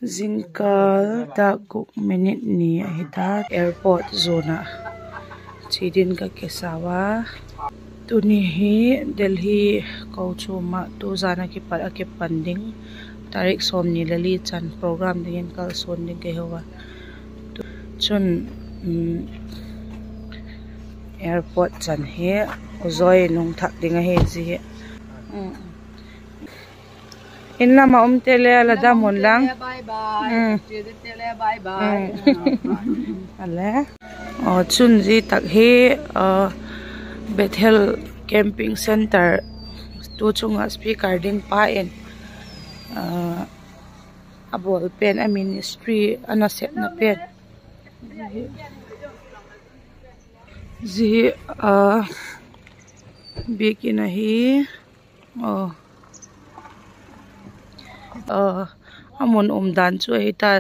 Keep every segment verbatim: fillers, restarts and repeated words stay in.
Zingkal dak guk minute ni ahi ta, airport zuan ah chia ding ka kisa ua. Tuni hi Delhi kochuam ah tu zan a kipat a kipan ding, tarik sawmni le li chan program dingin kalsuan ding ka hi ua. Chun, um, airport chan hi U Zawi in hung thak ding ahi zi hi. Um. In lam a umte le la dam un lang. Bye bye. Um. Bye bye. Um. Ale. Aw, chun zi tak hi, uh, Bethel Camping Centre tu chung ah speaker ding pa in, uh, a bawl pen, a ministry a nasepna pen. Zi, ah, biakin ahi. Aw. Ah, a mun um dan chu ahi ta,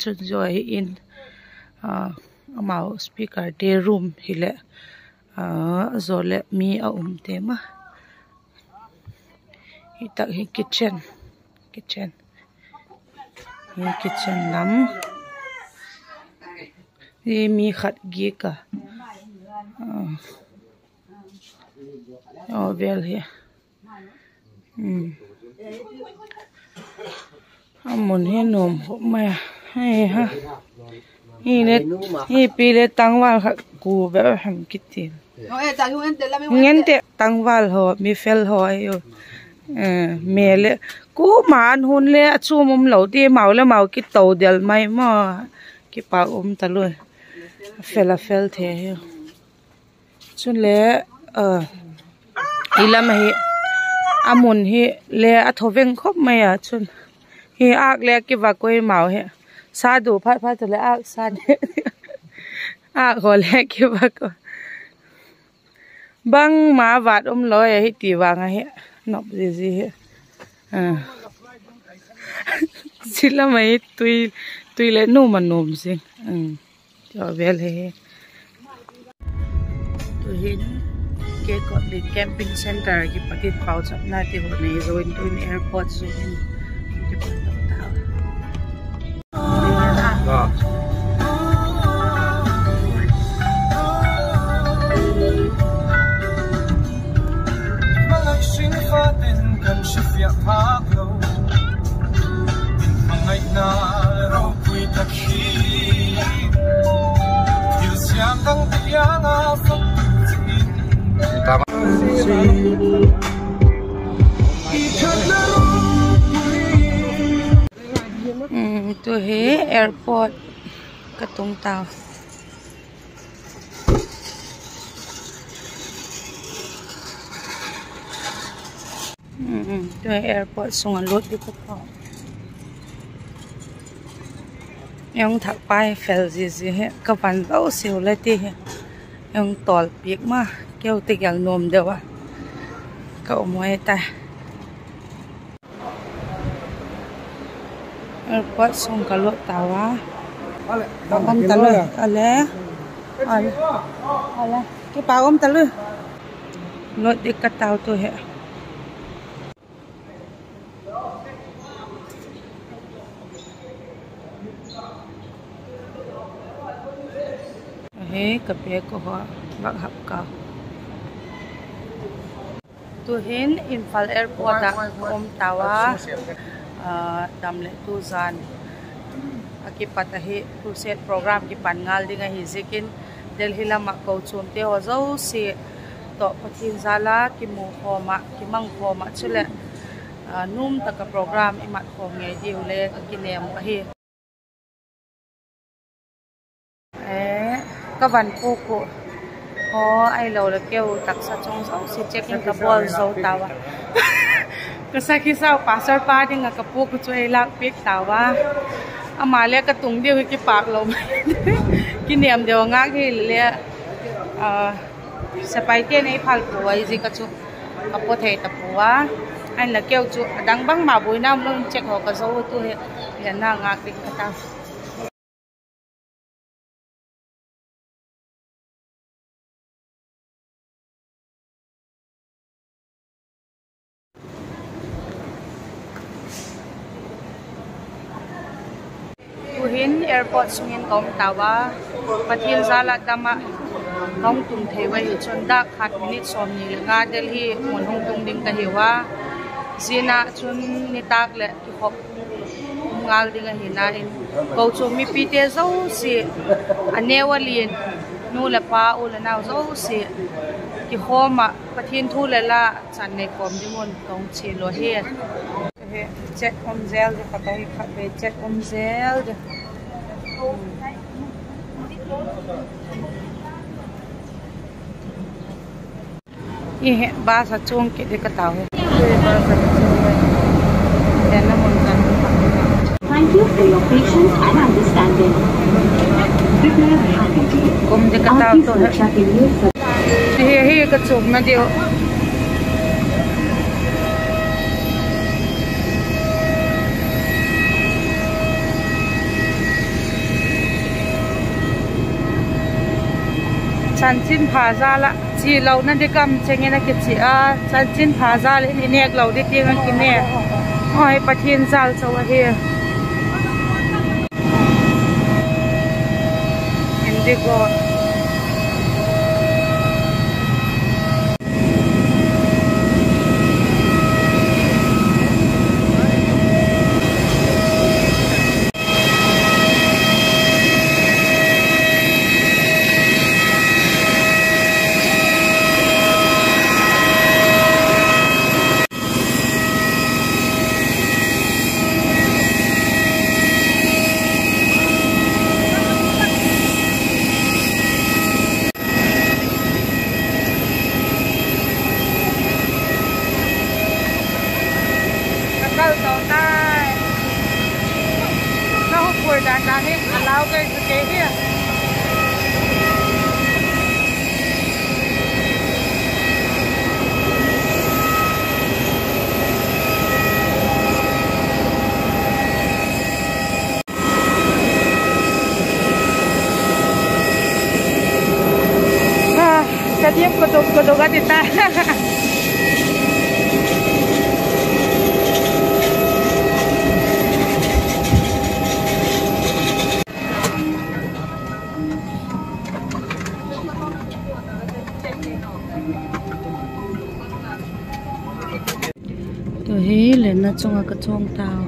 chun zaw ahi in, ah, amau speaker te room hileh, ah, zaw leh mi a um te ma. Hi tak hi kitchen, kitchen. Hi kitchen lam. Hi mi khat gik a. Ah. Aw, vel hi. Hmm. A mun hi nuam khop mai a. Hei ha. Hi le, hi pi le tangval khat ku bep hem kiti. Ngente tangval haw, mi fel haw ahi u. Eh, me le, kuama an hun le a chum um lo ti, mau le mau kito del mai maw. Kipak um ta lui. A fel a fel thei hi. Chun le, ah, i lam ahi, a mun hi le a thoveng khop mai a chun. Hi âk le kivak ui mau hi. Sa du phat phat le âk sa ni. Âk haw le kivak u. Bangma vat um lo ahi ti vang ahi. Nop zizi hi. Ah. Zi lam ahi tui, tui le nuam a nuam zing. Um. Tua vel hi. Tuhin, Kekotli Camping Centre kipat in pauchapna ti haw nei zo in tuin airport zuan in kipat ta. Um, tu hi airport ka tung tau. Um, tu airport sung a lut di ka tau. Eng thak pai fel zizi hi ka van lo siu le ti hi. Eng tawl piak ma keu ti gel nuam deu a ka um ai ta. Airport sung ka lut tau a. Kipak um ta lui. Ale. Ale. Kipak um ta lui. Lut dik ka tau tu hi. Hi ka bag ko ha, bag hap ka. Tuhin Imphal Airport ah ka um tau a, ah, dam leh tu zan a kipat ahi, crusade program kipan ngal ding ahi ziakin Delhi lam ah kochuamte haw zosia tawh Pathian jal a kimu khawm ah, kimang khawm ah chuleh, ah, nuam tak a program i mat khawm ngei diu le ka kinem uh ahi. Eh, ka van puk uh. Aw, ahilo le keu taksa chung zosia check in ka bawl zo tau a. Ka sakhi sau pastor pa ding ah ka puk uh chu ei lâk piak tau a. Ama le ka tung diu hi kipak lo. Kinem deu ngak hile, ah, sepaite'n ei phal pua ahi ziak a chu ka paw thei ta pua. Ahinla keu chu a dang bangma buaina um lo in check haw ka zo uh tu hi, lianna ngak ding ka tau. In airport sung in ka um tau a, Pathian jal ah dam ah ka hung tung thei ua hi chun dak khat minute sawmni leh nga Delhi mun hung tung ding ka hiu a, zia ah chun nitâk leh kikhop um ngal ding ahina in, kochuam mipite zosia, a neu a lian, nu leh pa, u leh nau zosia kikhawm ah Pathian thu leh la chan nei kawm ding un ka hung chial uh ahi. Chet um zel di kha ka hi kha, chet um zel di. I he bus a chuang kit di ka tau hi. Thank you for your patience and understanding. Kum di ka tau tu he. Hi hi ka chukna diu. Chanchinpha jal ah chia lona di kam cheng in a kichia a, chanchinpha jal in i nêk lo di tiang a kinêk. Aw, hi Pathian jal chau ahi. Indigo. Ka kal to tai. Ka hukpur dan dan hi a lau kei chu kei hi. Ka diam ka dok ka dok a ti ta. Tu hi lenna chung ah ka chuang tau.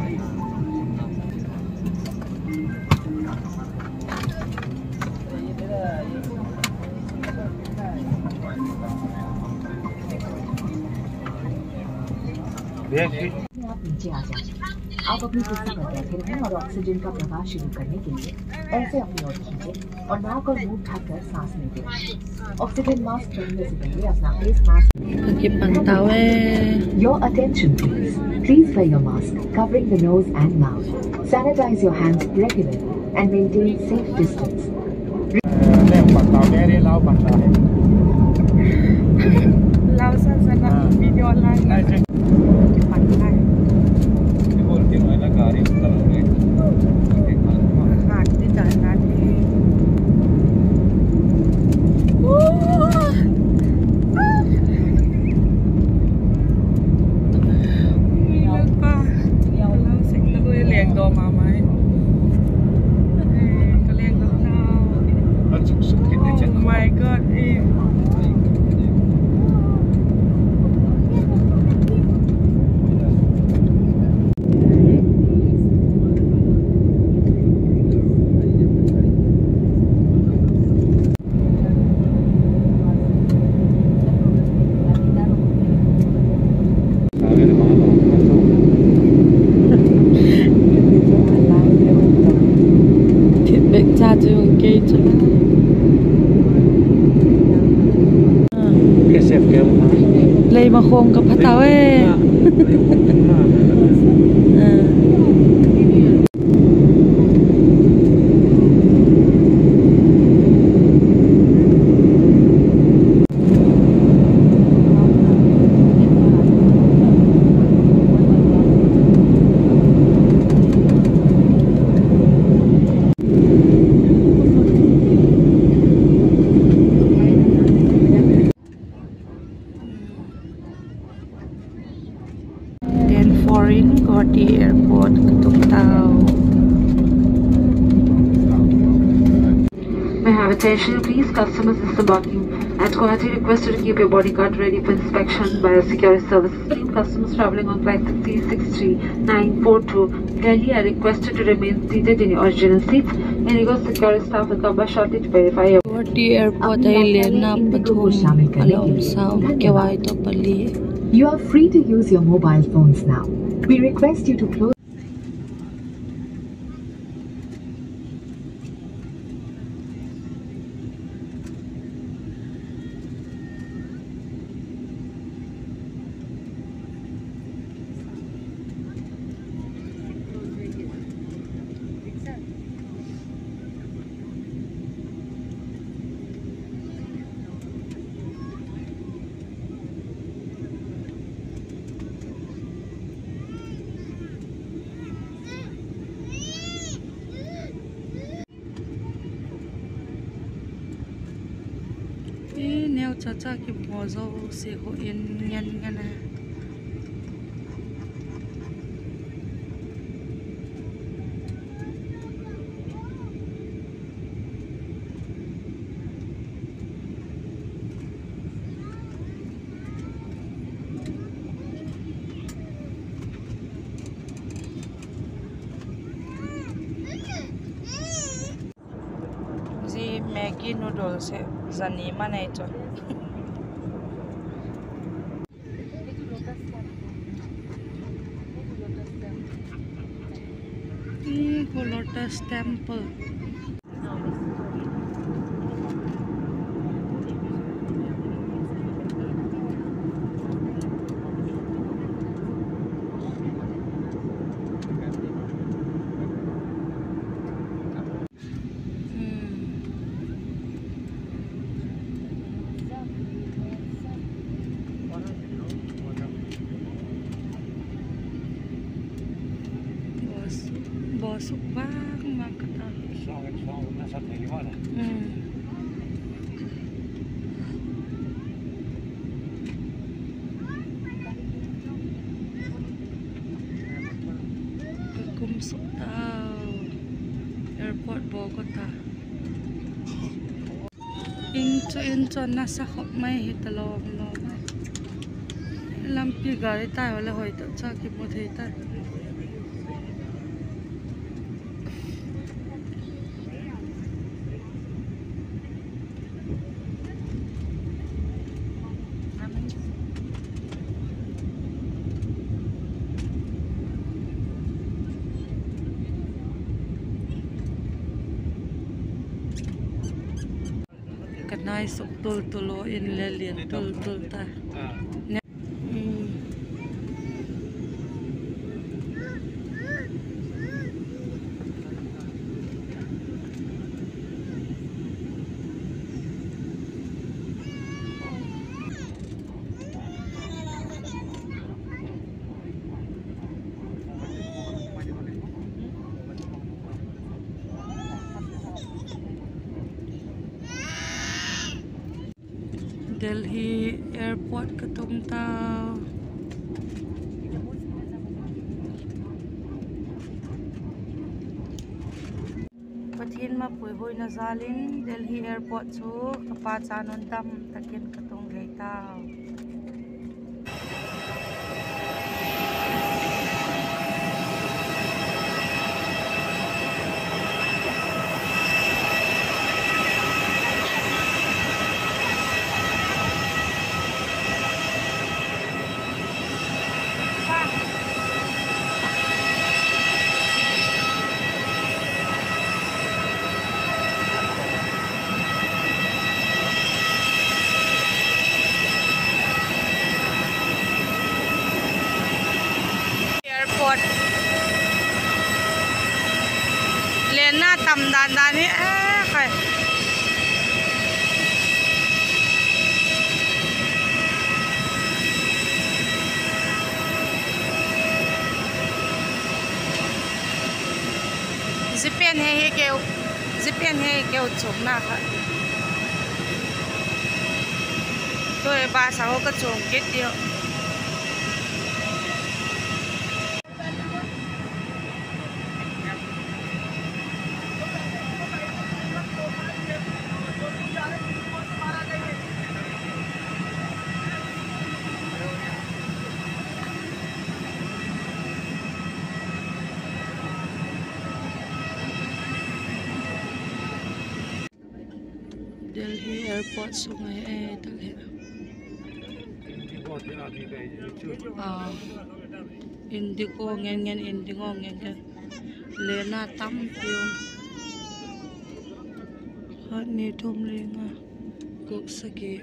आप नीचे आ जाएं। आप अपनी कुर्सी पर बैठे रहें और ऑक्सीजन का प्रवाह शुरू करने के लिए पैर से अपनी ओर खींचें और नाक और मुंह ढककर सांस लेते रहें। ऑक्सीजन मास्क पहनने से पहले अपना face mask Ka kipan tau e. Your attention, please. Please wear your mask, covering the nose and mouth. Sanitize your hands regularly and maintain safe distance. Leng pan tau, very loud pan tau. Lau san san a video la. Ai, che. Pan tai. Ni bol ti mai la gari ta la. Hat ti ta na ti. Ui, lalpa. Ka lau sek ta lui leng do ma mai. Eh, ka leng do na. Oh my God, eh. Thit bek cha chu kei chu. Lei ma khong ka pha tau e. Then foreign Guwahati airport ka tung tau. Attention, please, customers disembarking at Guwahati requested to keep your body card ready for inspection by our security services team. Customers travelling on flight six three six three nine four two Delhi are requested to remain seated in your original seats. IndiGo security staff will come by shortly to verify your Guwahati airport ah lenna pathum a la um sa, keu ai tawh pali. You are free to use your mobile phones now. We request you to close Neucha cha kimaw zosia khu in ngen ngen a. Zia Maggi noodles hi zani ma nei chu. Lotus Temple. Bawsuk vang vang ka ta. Ka kum suk tau. Airport bawl ka ta. In chu, in chu a nasa khop mai hi ta lawm lawm a. Lampi gari tai haw le hoi tak cha kimu thei ta. Ka nai suk tul tul a, in le lian tul tul ta. Delhi Airport ka tung ta. Pathian mapuihuaina jal in Delhi Airport chu ka pa chan un dam tak in ka tung gei tau. Airport lenna tam dan dan hi e khai. Zia pen hi, hi keu, zia pen hi keu chuamna kha. Tu'hin bus a ka chuam kit diu. Airport sung ahi tak hi. Indigo ngen ngen, Indigo ngen ngen. Lena tampi um. Khat, ni, thum, li, nga, guk, sagi.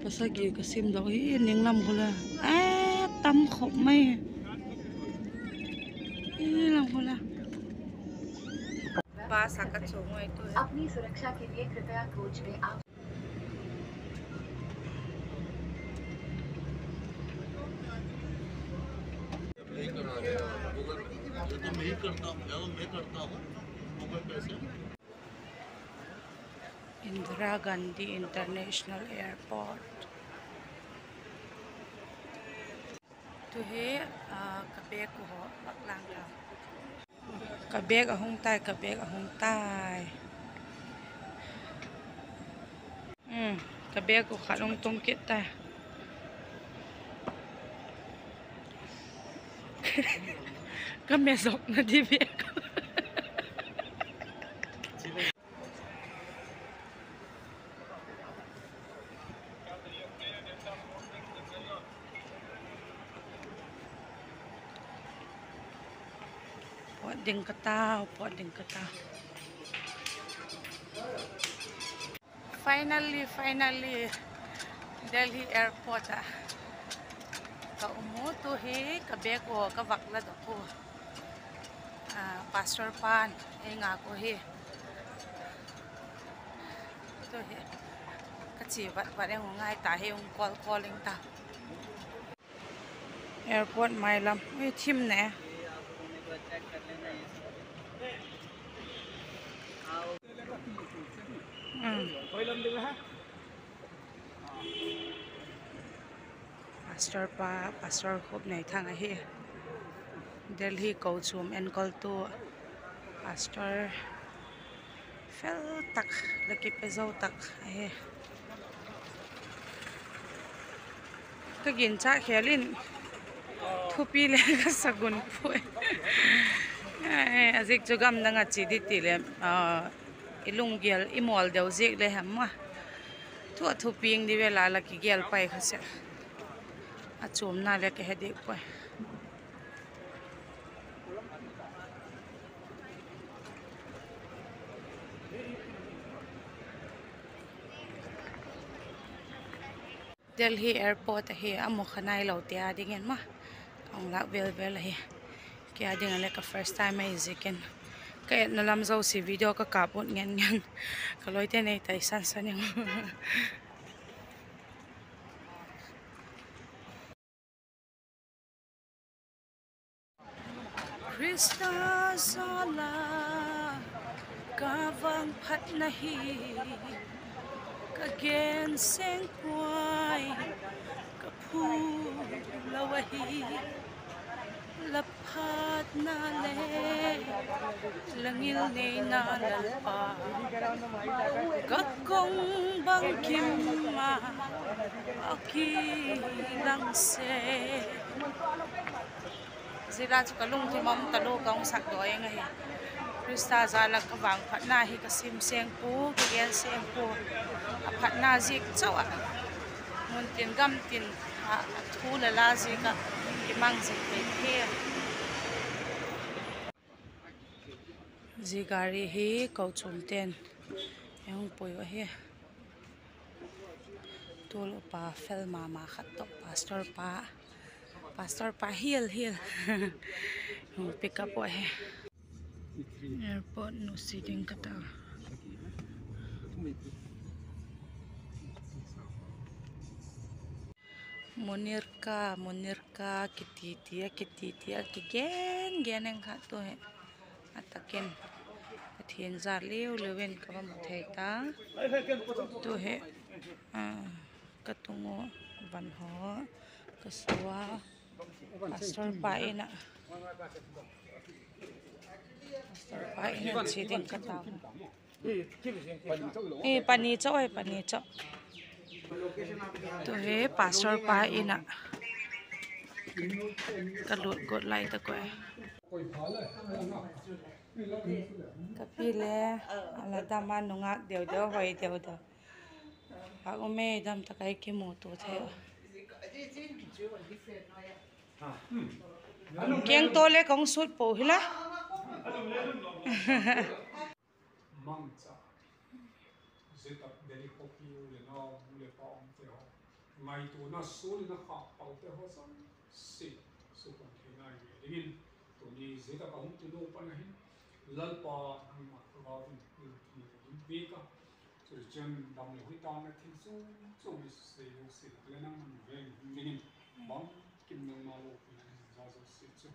Pasagi ka sim dok hi, ning lam khu la. A tam khop mai. I lam khu la. Bus a ka chung ngai tu hi. अपनी सुरक्षा के लिए कृपया कोच में आप Indira Gandhi International Airport. Tu hi, ka bag uh haw vak lang ta. Ka bag a hung tai, ka bag a hung tai. Ka bag uh khat hung tung kit tai. Ka me zokna di bag. Pawt ding ka tau, pawt ding ka tau. Finally, finally, Delhi Airport ah ka um u. Tu hi ka bag uh ka vak la dok u. Pastor pa'n ei ngak u hi. Tu hi ka chi vat vat eng u ngai ta hi, hung call call ing ta. Airport mai lam, ui, thim ne. Pastor pa, Pastor Khupneithang ahi. Delhi kochuam enkoltu Pastor fel tak, la kipe zo tak ahi. Ka ginchâk khêl in thupi le ka sa gun puai. A ziak chu gam dang ah chi di ti le, i lunggel i mawl deu ziak le hem a, thu a thupiang di vel a la kigel pai kha sek. A chuamna le ka he dik puai. Delhi Airport ahi, a mu kha nai lo te â dingin ma, a hung lâk vel vel ahi. Kei â ding ah le ka first time ahi ziakin, ka etna lam zosia video ka kâp ut ngen ngen. Ka lawite nei taisan san ing. Khrista zal ah ka vangphatna hi ka gen seng puai, ka phu lo ahi. La phatna le la ngilneina Lalpa, ka kong bangkim ah a kilang se. Zia la chu ka lungthim um talu ka hung sakdaw ing ahi. Khrista zal ah ka vangphatna hi ka sim seng pua, ka gen seng pua. A phatna ziak chau ah, mun tin gam tin ah thu le la ziak ah kimang zing thei hi. Zia gari hi kochuamte'n ei hung pui uh ahi. Tual upa fel ma ma khat tawh, pastor pa, pastor pa hial hial hung pick up uh ahi. Airport nusia ding ka ta. Monirka, Monirka, kiti ti a, kiti ti a, kigen gen eng kha tu hi. A tak in Pathian za liu liu in ka va mu thei ta. Tu hi, ka tung u, van haw ka su a, pastor pa in ah, pastor pa in ah chia ding ka ta. Pani chau ai, pani chau. Tu hi pastor pa in ah ka lut got lai tak ui. Ka pi le a la dam a, nungak deu deu, hoi deu deu. Ka um e, dam tak a i kimutua thei a. Kengtaw le ka hung sut po hi la. Mangcha, zia tak Delhi khawpi u leh nau, nu leh pa umte haw, ngaituana sual in a khâk paute haw zosia sukhawm theina i ngei dingin, tuni zia tak a hung tilo pan a hin, Lalpa, nangma ka gau in i lungthim in piak a, chutichun damlo hi tâk a thil chuam chuam i sei zosia leh nangma'n veng hing dingin, bangkim nangma lopina in za zosia chu